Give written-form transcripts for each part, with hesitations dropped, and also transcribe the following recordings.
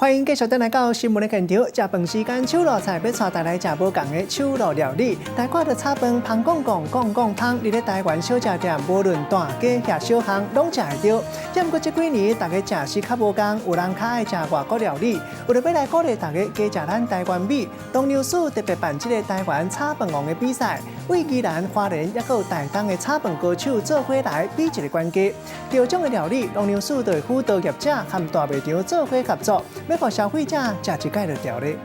歡迎繼續轉來到新聞的現場。食飯時間，手路菜欲帶大家來食無仝的手路料理。大家看著炒飯，芳講講講講芳，佇咧台灣小食店，無論大家抑小巷，攏食會著。毋過這幾年，大家食食較無仝，有人較愛食外國料理。為著欲來鼓勵大家加食咱台灣米，農糧署特別辦這个台灣炒飯王的比賽，為宜蘭花蓮抑閣有台東的炒飯高手做伙來比一个懸低。得獎的料理，農糧署就會輔導業者和大賣場做伙合作，欲予消費者食一擺就著咧。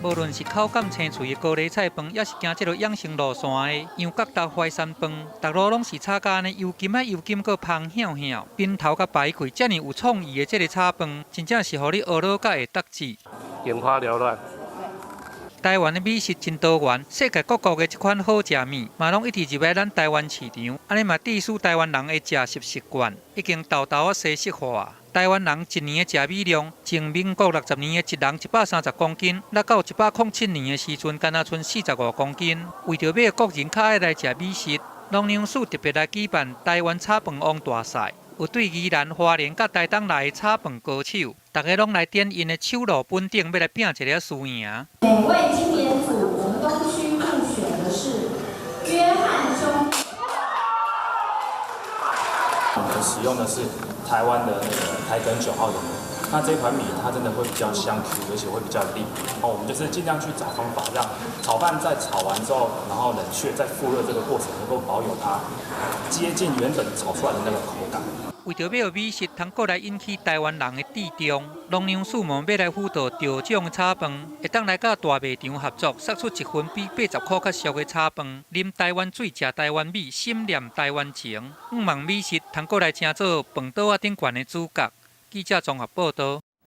無論是口感青脆的高麗菜飯，抑是行這个養生路線的羊角豆淮山飯，逐路攏是炒甲按呢油甘仔油甘閣芳香香，邊頭佮排開，遮爾有創意的這个炒飯，真正是予你學腦佮會得志。眼花繚亂。台灣的美食真多元，世界各國的這款好食物，嘛攏一直入來咱台灣市場，按呢嘛致使台灣人的食食習慣已經沓沓仔西式化。台灣人一年的食米量，從民國60年的一人130公斤，來到107年的時陣，干焦賰45公斤。為著欲國人較愛來食美食，農糧署特別來舉辦台灣炒飯王大賽，有對宜蘭花蓮佮台東來的炒飯高手，逐个攏來展𪜶的手路本領，欲來拚一个輸贏。每位青年組，我們東區入選的是約翰兄弟。我們使用的是台灣的那個台梗9號的米，那這款米它真的會比較香 Q，而且會比較粒。哦，我們就是盡量去找方法，讓炒飯在炒完之後，然後冷卻再復熱這個過程，能夠保有它接近原本炒出來的那個口感。為著欲予美食通閣來引起台灣人的注重，農糧署嘛欲來輔導得獎的炒飯，會當來佮大賣場合作，送出一份比80箍較俗的炒飯，啉台灣水，食台灣米，心念台灣情，向望美食通閣來成做飯桌仔頂懸的主角。記者綜合報導。